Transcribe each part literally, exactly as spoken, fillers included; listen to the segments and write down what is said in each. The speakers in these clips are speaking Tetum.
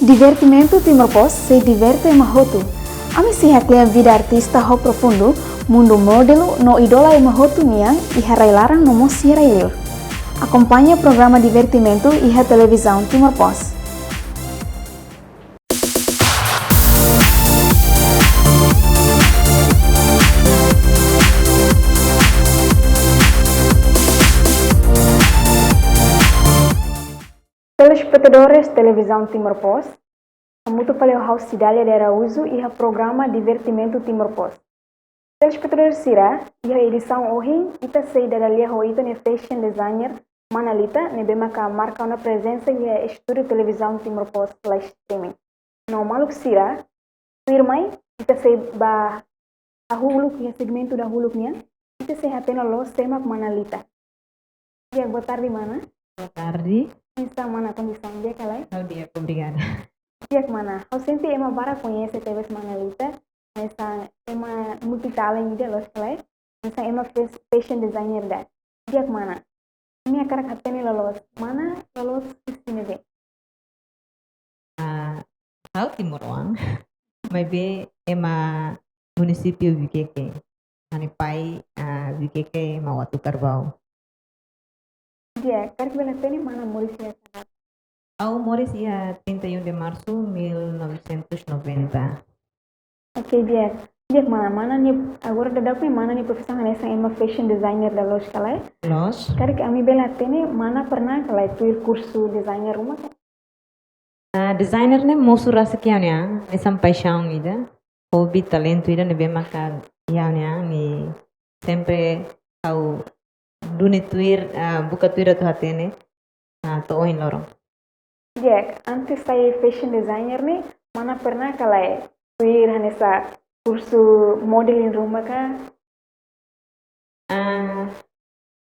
Divertimentu Timor Post sei diverte ema hotu. Ami sei haklean vida artista ho profundu, mundu modelu no idola ema hotu nian iha rai-laran no mós iha rai-liur. Akompaña programa Divertimentu iha Televizaun Timor Post. Telespetadores Televizaun Timor Post, hamutuk fali ho ha'u Cidália de Araújo iha programa Divertimentu Timor Post. Telespetadór sira, iha edisaun ohin, ita sei dada lia ho ita-nia fashion designer, Mana Lita, ne'ebé maka marka ona prezensa iha estúdiu Televizaun Timor Post live streaming. No maluk sira, tuirmai, ita sei bá dahuluk, iha segmentu dahuluk nian, ita sei hatene loos sé mak Mana Lita. Di'ak, boa tarde, mana. Boa tarde. Oinsá, mana, kondisaun di'ak ka lae? Oh, di'ak, obrigada. Di'ak, mana. Ha'u sente ema barak koñese tebes Mana Lita. Hanesan ema multitalent ida, loos ka lae? Hanesan ema fas-, fashion designer ida. Di'ak, mana. Ami hakarak hatene loloos. Mana, loloos husi ne'ebé? Ah, ha'u timoroan. Maibé ema munisípiu Viqueque. Ha'u-nia pai, ah, Viqueque, ema Uatucarbau. Di'ak, karik bele hatene mana moris iha saida? Ha'u moris iha trinta e um de março mil novecentos e noventa. Ok, di'ak. Di'ak, mana, mana nia, agora daudaun ne'e mana nia profisaun hanesan ema fashion designer ida, loos ka lae? Loos. Karik ami bele hatene, mana pernah ka lae tuir kursu designer ruma ka? Ah, designer ne'e mosu rasik iha ha'u-nia an, hanesan paixaun ida, hobi, talentu ida ne'ebé maka iha ha'u-nia an, i sempre ha'u duni tuir, ah, buka tuir atu hatene, ah, to'o ohin loron. Di'ak, antes sai fashion designer ne'e, mana pernah ka lae tuir hanesan kursu modeling ruma ka? Ah,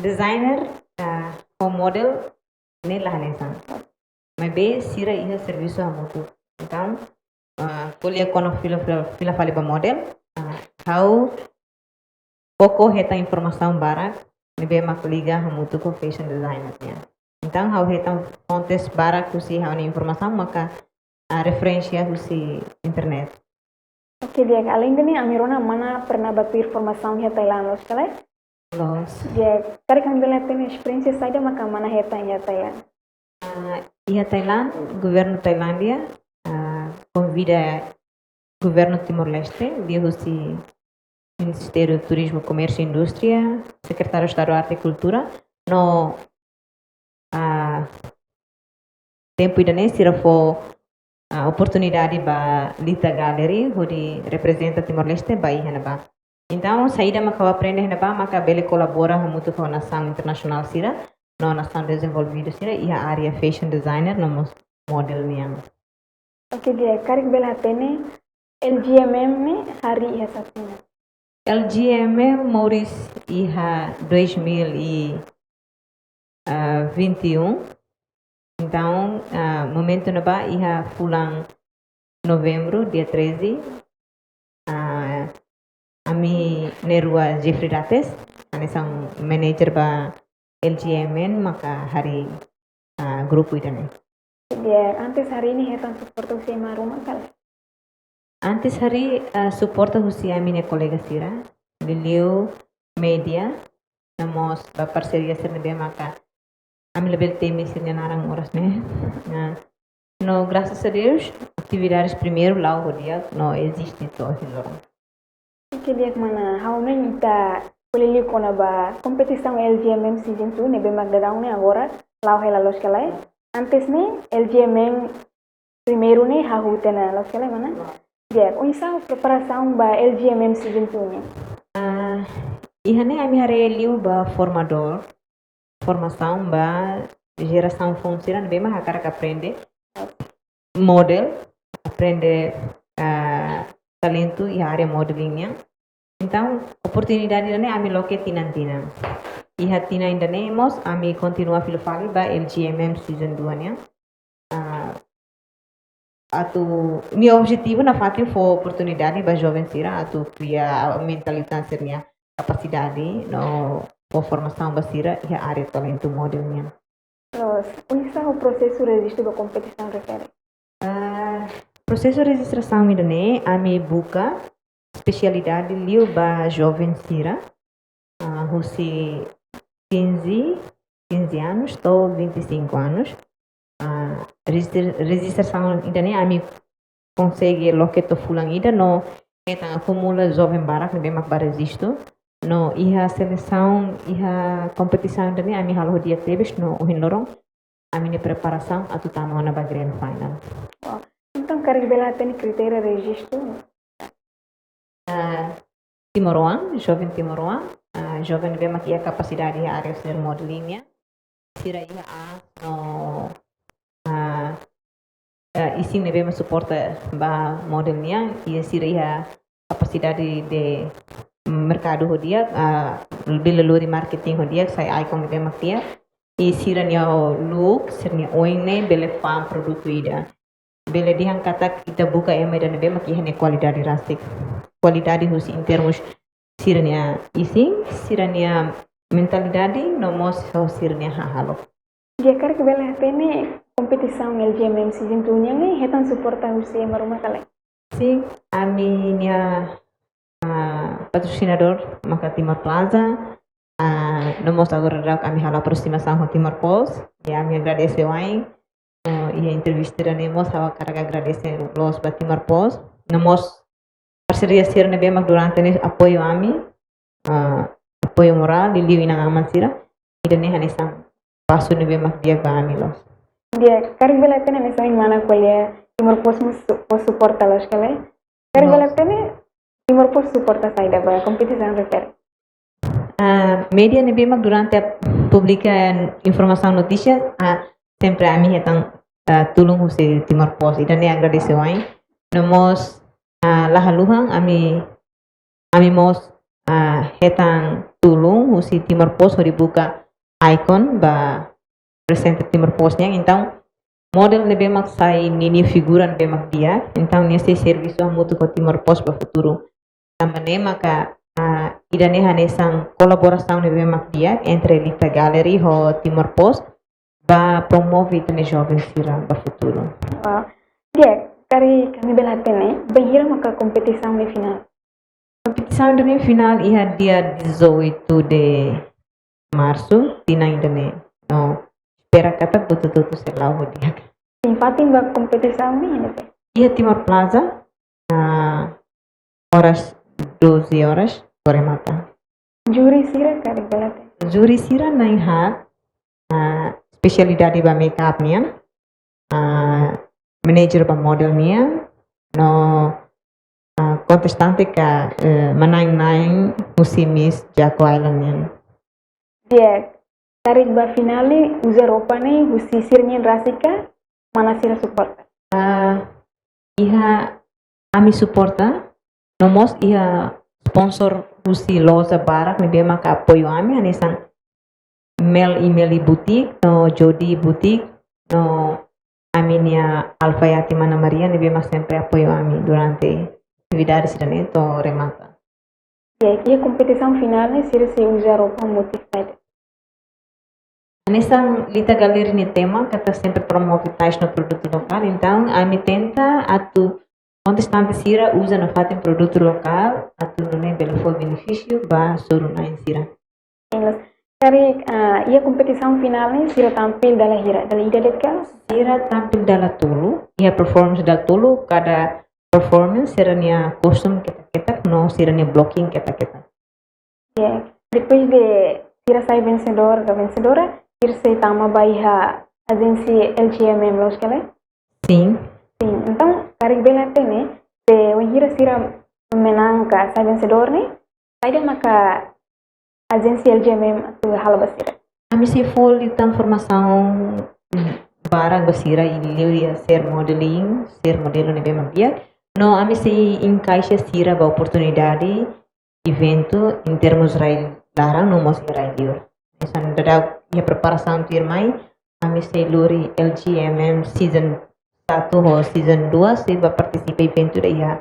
designer, ah, ho model ne'e la hanesan. Maibé sira iha servisu hamutuk. Entaun, ah, ko'alia kona fila, fila, fila fali ba model, ah, ha'u foka hetan informasaun barak ne'ebé mak liga hamutuk ho fashion designer nian. Entaun, ha'u hetan fontes barak husi ha'u-nia informasaun maka, ah, referénsia husi internet. Ok, di'ak, alende ne'e, ami rona mana pernah bá tuir formasaun iha Thailand, loos ka lae? Loos. Di'ak, karik ami bele hatene esperiénsia saida maka mana hetan iha Thailand? Ah, iha Thailand, governu Tailándia, ah, konvida governu Timor-Leste, liuhusi Ministériu Turizmu, Komérsiu i Indústria, Sekretáriu Estadu Arte i Kultura, no, ah, tempu ida-ne'e sira fó, ah, oportunidade ba Lita Gallery, hodi reprezenta Timor-Leste ba iha ne'ebá. Entaun, saida mak ha'u aprende iha ne'ebá, maka bele kolabora hamutuk ho nasaun internasionál sira, no nasaun dezenvolvidu sira, iha área fashion designer, no mós model nian. Ok, di'ak, karik bele hatene, L G M M ne'e harii iha saida ona? L G M M moris iha dois mil e vinte e um. Entaun, ah, momentu ne'ebá iha fulan Novembru, dia treze, ah, ami na'in-rua Jeffrey Dates, hanesan manager ba L G M M, maka harii, ah, grupu ida-ne'e. Di'ak, antes harii ne'e hetan suporta husi ema ruma ka lae? Antes harii, ah, suporta husi ami-nia kolega sira, liuliu média, no mós ba parseria sira ne'ebé maka ami labele temi sira-nia naran oras ne'e. Ah, no, graças a Deus, atividades primeiru la'o ho di'ak, no eziste to'o ohin loron. Ok, di'ak, mana, ha'u hanoin ita ko'alia liu kona-ba kompetisaun L G M M Season two ne'ebé mak daudaun ne'e agora la'o hela, loos ka lae? Antes ne'e L G M M primeiru ne'e hahú tiha ona, loos ka lae, mana? Di'ak, oinsá preparasaun ba L G M M Season two ne'e? Ah, iha ne'e ami haree liu ba formadór, formasaun ba jerasaun foun sira ne'ebé mak hakarak aprende model, aprende, ah, talentu iha área modeling nian. Entaun, oportunidade ida-ne'e ami loke tinan-tinan. Iha tinan ida-ne'e mós ami kontinua fila fali ba L G M M Season two nian. Ah, atu, nia objetivu nafatin fó oportunidade ba joven sira atu kria, aumenta liután sira-nia kapasidade no fó formasaun ba sira iha área talentu model nian. Loos, oinsá ho prosesu rejistu ba kompetisaun refere? Ah, Prosesu rejistrasaun ida-ne'e, ami buka espesialidade liu ba joven sira, ah, husi quinze, quinze anos to'o vinte e cinco anos. Ah, rejistra-, rejistrasaun ida-ne'e ami konsege loke to'o fulan ida no hetan akumula joven barak ne'ebé mak bá rejistu. No iha selesaun, iha kompetisaun ida-ne'e ami halo ho di'ak tebes no ohin loron ami-nia preparasaun atu tama ona ba grand final. Wow. Entaun, karik bele hatene kritéria rejistu? Ah, timoroan, joven timoroan, ah, joven ne'ebé mak iha kapasidade iha área ser modeling nian. Sira iha aas no, ah, ah, isin ne'ebé mak suporta ba model nian, i sira iha kapasidade de merkadu ho di'ak, ah, bele lori marketing ho di'ak, sai icon ne'ebé mak di'ak. I sira-nia look, sira-nia oin ne'e bele fa'an produtu ida. Bele dehan katak ita buka ema ida ne'ebé mak iha nia kualidade rasik. Kualidade husi in termus sira-nia isin, sira-nia mentalidade, no mós ho sira-nia hahalok. Di'ak, karik bele hatene kompetisaun L G M M season two nian ne'e hetan suporta husi ema ruma ka lae? Sin, ami-nia, ah, patrosinadór maka Timor Plaza, ah, no mós agora daudaun ami halo aprosimasaun ho Timor Post, i ami agradese wa'in. No iha entrevista ida-ne'e mós ha'u hakarak agradese loos ba Timor Post, no mós parseria sira ne'ebé mak durante ne'e apoiu ami, ah, apoiu morál, liuliu inan-aman sira. Ida-ne'e hanesan pasu ne'ebé mak di'ak ba ami loos. Di'ak, karik bele hatene hanesan ohin mana ko'alia, Timor Post mós su-, mós suporta loos ka lae? Karik bele hatene Timor Post suporta saida ba kompetisaun refere? Ah, média ne'ebé mak durante publika informasaun notísia, ah, sempre ami hetan, ah, tulun husi Timor Post. Ida-ne'e agradese wa'in. No mós, ah, la haluha ami, ami mós, ah, hetan tulun husi Timor Post hodi buka icon ba representa Timor Post nian. Entaun, model ne'ebé mak sai ninia figura ne'ebé mak di'ak. Entaun, nia sei servisu hamutuk ho Timor Post ba futuru. Tanba ne'e maka, ah, ida-ne'e hanesan kolaborasaun ne'ebé mak di'ak entre Lita Gallery ho Timor Post ba promove ita-nia joven sira ba futuru. Wow. Di'ak, karik ami bele hatene, bainhira maka kompetisaun ne'e final? Kompetisaun ida-ne'e final iha dia dezoito de março, tinan ida-ne'e. No, espera katak buat hotu-hotu sei la'o ho di'ak. Sin, fatin ba kompetisaun ne'e iha ne'ebé? Iha Timor Plaza, ah, oras doze horas, to'o remata. Júri sira karik bele hatene? Júri sira na'in haat, ah, espesialidade ba makeup nian, ah, manager ba model nian, no, ah, kontestante ka, eh, manán-na'in husi Miss Jacó Island nian. Di'ak, karik ba finale uza roupa ne'e husi sira-nian rasik ka mana sira suporta? Ah, iha ami suporta, no mós iha sponsor husi loja barak ne'ebé maka apoiu ami, hanesan Mel i Meli Boutique, no Jody Boutique, no ami-nia alfaiate Mana Maria ne'ebé mak sempre apoiu ami durante atividade sira-ne'e to'o remata. Di'ak, iha kompetisaun final ne'e sira sei uza roupa motif saida? Hanesan Lita Gallery nia tema katak sempre promove tais no produtu lokál, entaun ami tenta atu kontestante sira uza nafatin produtu lokál atu nune'e bele fó benefísiu ba soru-na'in sira. Sin loos. Karik, ah, iha kompetisaun final ne'e sira tampil dala hira, dala ida de'it ka? Sira tampil dala tolu, iha performance dala tolu, kada performance sira-nia kostum ketak-ketak, no sira-nia blocking ketak-ketak. Ya, depois de sira sai vensedór ka vensedora, sira sei tama ba iha ajénsia L G M M loos ka lae? Sin. Sin, entaun, karik bele hatene, se wainhira sira menang ka sai vensedór ne'e, saida maka ajénsia L G M M atu halo ba sira? Ami sei fó liután formasaun barak ba sira, liuliu iha ser modeling, ser modelu ne'ebé mak di'ak. No ami sei enkaixa sira ba oportunidade eventu iha termus rai laran no mós rai liur. Hanesan daudaun iha preparasaun tuirmai, ami sei lori L G M M season satu ho season dua, sei ba partisipa eventu ida iha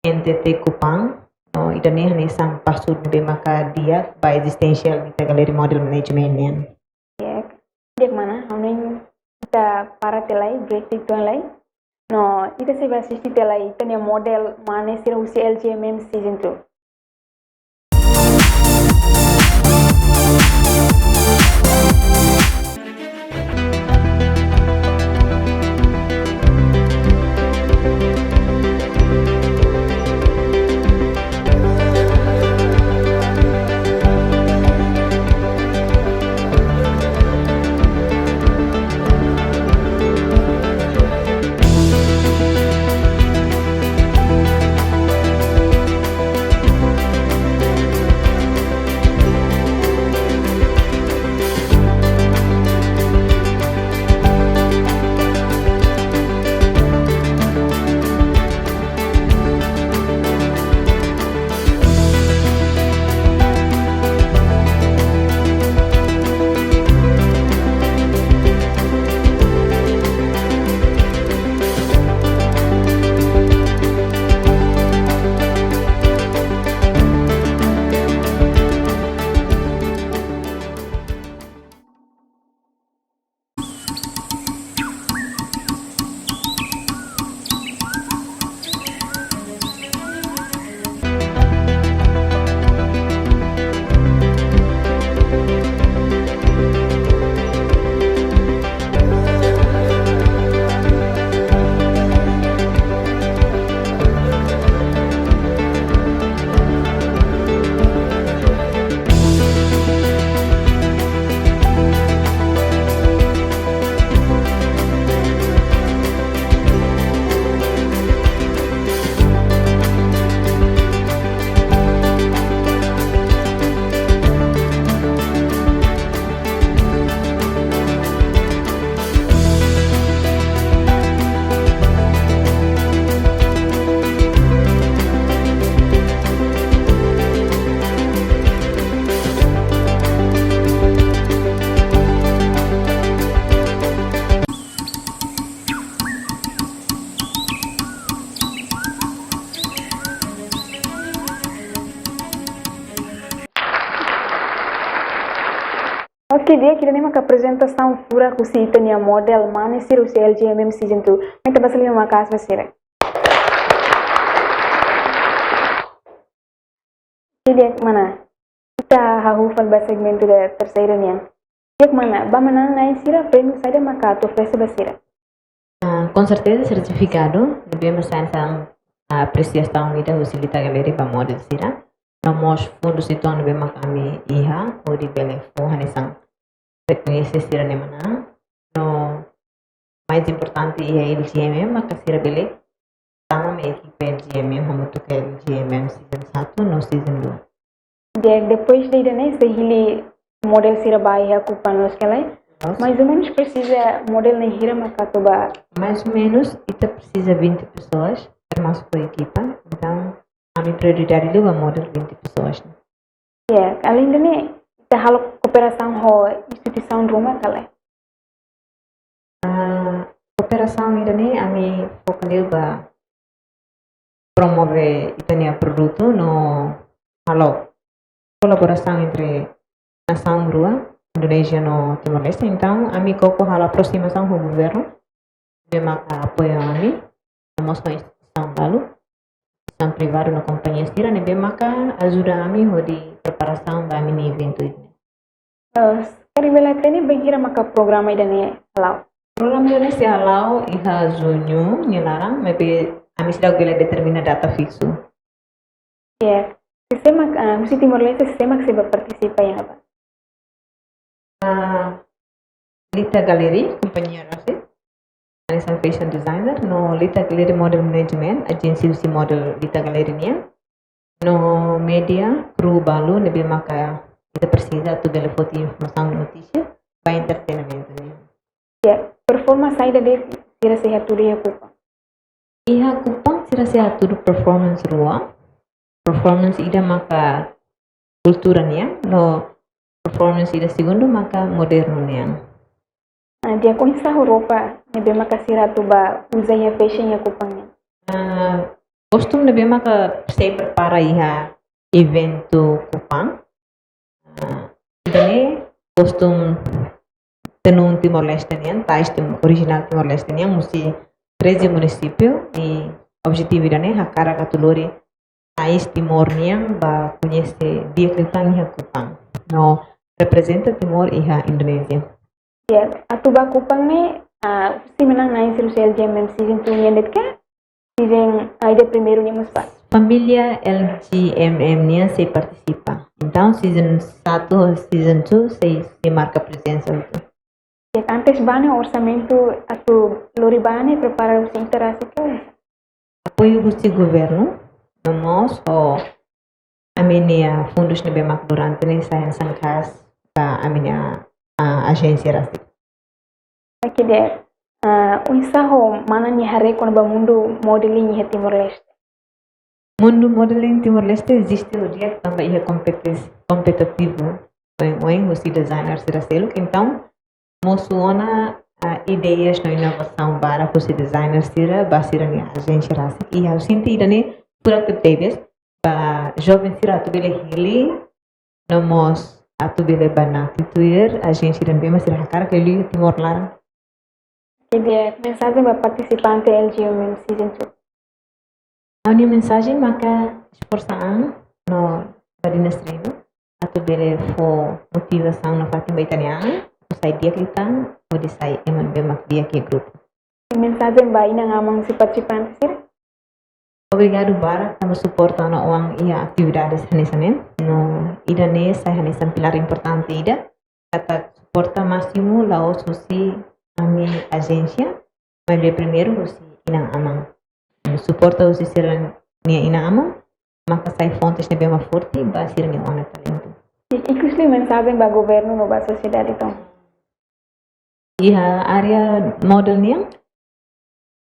N T T Kupang. No ida-ne'e hanesan pasu ne'ebé maka di'ak ba ezisténsia Lita Gallery Model Management nian. Ya, di'ak mana, ha'u hanoin ita para tiha lai, break tiha lai. No, ita sei bá asiste tiha lai ita-nia model mane sira husi L G M M Season two. Oke, di'ak, ida-ne'e maka aprezentasaun furak husi ita-nia model mane sira husi L G M M Season two. Mai ita basa liman maka'as ba sira. Oke, di'ak mana. Ita hahú fali ba segmentu ida terseiru nian. Di'ak mana, ba manán-na'in sira prémiu saida maka atu oferese ba sira? Ah, com certeza, sertifikadu, ne'ebé mak sai hanesan, ah, apresiasaun ida husi Lita Gallery ba model sira. No mós fundus uitoan ne'ebé mak ami iha, hodi bele fó hanesan rekoñese sira-nia manán. No mais importante iha L G M M, maka sira bele tama mai ekipa L G M M hamutuk ho L G M M season satu no season dua. Di'ak, depois de ida-ne'e sei hili model sira ba iha Kupang loos ka lae? Loos. Mais ou menus presiza model na'in hira maka atu ba? Mais ou menus, ita presiza vinte pessoas, termasuk ho ekipa. Entaun, ami prioridade liu ba model vinte pessoas. Di'ak, alende ne'e, ita halo kooperasaun ho instituisaun ruma ka lae? Ah, kooperasaun ida-ne'e ami foka liu ba promove ita-nia produtu no halo kolaborasaun entre nasaun rua, Indonézia no Timor-Leste. Entaun, ami koko halo aprosimasaun ho governu, ne'ebé maka apoia ami, no mós ho instituisaun balu, instituisaun privadu no kompañia sira, ne'ebé maka ajuda ami hodi preparasaun ba ami-nia eventu ida-ne'e. Eh, karik bele hatene bainhira maka programa ida-ne'e hala'o? Programa ida-ne'e sei hala'o iha juñu nia laran, maibé ami seidauk bele determina data fiksu. Di'ak, sé mak, ah, husi Timor-Leste sé mak sei bá partisipa iha ne'ebá? Ah, Lita Gallery, kompañia rasik, hanesan fashion designer, no Lita Gallery Model Management, ajénsia husi model Lita Gallery nian, no media, kru balu, ne'ebé maka ita presiza atu bele foti informasaun, notísia ba entretenimentu nian. Di'ak, performance saida de'it sira sei hatudu iha Kupang? Iha Kupang sira sei hatudu performance rua. Performance ida maka kultura nian, no performance ida segundu maka modernu nian. Ah, di'ak, oinsá ho roupa ne'ebé maka sira atu bá uza iha fashion iha Kupang nian? Ah, kostum ne'ebé maka sei prepara iha eventu Kupang. Ah, ida-ne'e kostum tenun Timor-Leste nian, tais Tim-, orijinál Timor-Leste nian, husi treze munisípiu, i objetivu ida-ne'e hakarak atu lori tais Timor nian ba koñese di'ak liután iha Kupang no reprezenta Timor iha Indonézia. Ya, atu ba Kupang ne'e, ah, husi manán-na'in sira husi L G M M Season two nian de'it ka? Season, ah, ida primeiru nian mós ba? Família L G M M nian sei partisipa. Entaun, season satu, season two sei, sei marka prezensa hotu. Ya, antes ba ne'e orsamentu atu lori ba ne'e prepara husi ita rasik ka? Apoiu husi governu, no mós ho ami-nia fundus ne'ebé mak durante ne'e sai hanesan kas ba ami-nia, ah, ajénsia rasik. Oke, di'ak. Ah, oinsá ho mana nia haree kona-ba mundu modeling iha Timor-Leste? Mundu modeling Timor-Leste eziste ho di'ak tanba iha kompetis-, kompetitivu oioin husi designer sira seluk. Entaun, mosu ona, ah, ideias no inovasaun barak husi designer sira ba sira-nia ajénsia rasik. I ha'u sente ida-ne'e furak tebes ba joven sira atu bele hili, no mós atu bele banati tuir ajénsia ida-ne'ebé mak sira hakarak liuliu Timor laran. Oke, di'ak, mensajen ba partisipante L G M M Season two? Ha'u-nia mensajen maka esforsa an no badinas treinu atu bele fó motivasaun nafatin ba ita-nia an, atu sai di'ak liután, hodi sai ema ne'ebé mak di'ak iha grupu. Mensajen ba inan-aman husi partisipante sira? Obrigadu barak tanba suporta ona oan iha atividades hanesan ne'e. No ida-ne'e sai hanesan pilár importante ida katak suporta másimu la'ós husi ami ajénsia, maibé primeiru husi inan-aman. Suporta husi sira-nia inan-aman maka sai fontes ne'ebé mak forte ba sira-nia oan talentu. I, inkluzive mensajen ba governu no ba sosiedade tomak? Iha área model nian,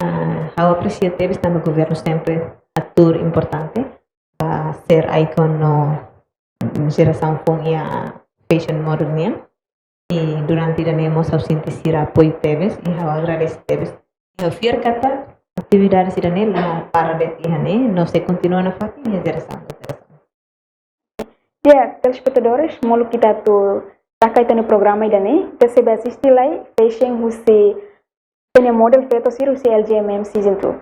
ah, ha'u apresia tebes tanba governu sempre atur importante ba ser ikon no jerasaun foun iha fashion model nian. I durante ida-ne'e mós ha'u sente sira apoiu tebes, i ha'u agradese tebes. I ha'u fiar katak atividade ida-ne'e la para de'it iha ne'e, no sei kontinua nafatin iha jerasaun ba jerasaun. Ya, telespetadores, molok ita atu taka ita-nia programa ida-ne'e, ita sei bá asiste lai fashion husi ita-nia model feto sira husi L G M M Season two.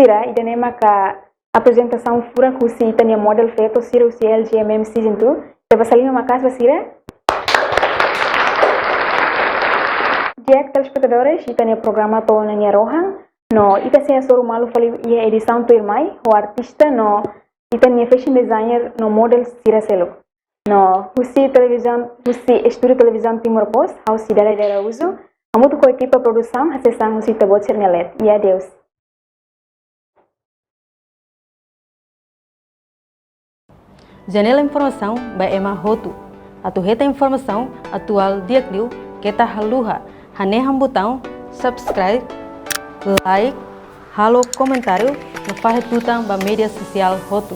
sira, ida-ne'e maka aprezentasaun furak husi ita-nia model feto sira husi L G M M Season two. Ita basa liman maka'as ba sira. Di'ak telespetadores, ita-nia programa to'o ona nia rohan. No ita sei hasoru malu fali iha edisaun tuirmai, ho artista no ita-nia fashion designer no model sira seluk. No husi televizaun, husi estúdiu Televizaun Timor Post, ha'u Cidália de Araújo, hamutuk ho ekipa produsaun, hasees an husi ita-boot sira-nia leet. I adeus. Janela informasaun ba ema hotu. Atu hetan informasaun atuál di'ak liu, keta haluha hanehan butaun subscribe, like, halo komentáriu no fahe tutan ba média sosiál hotu.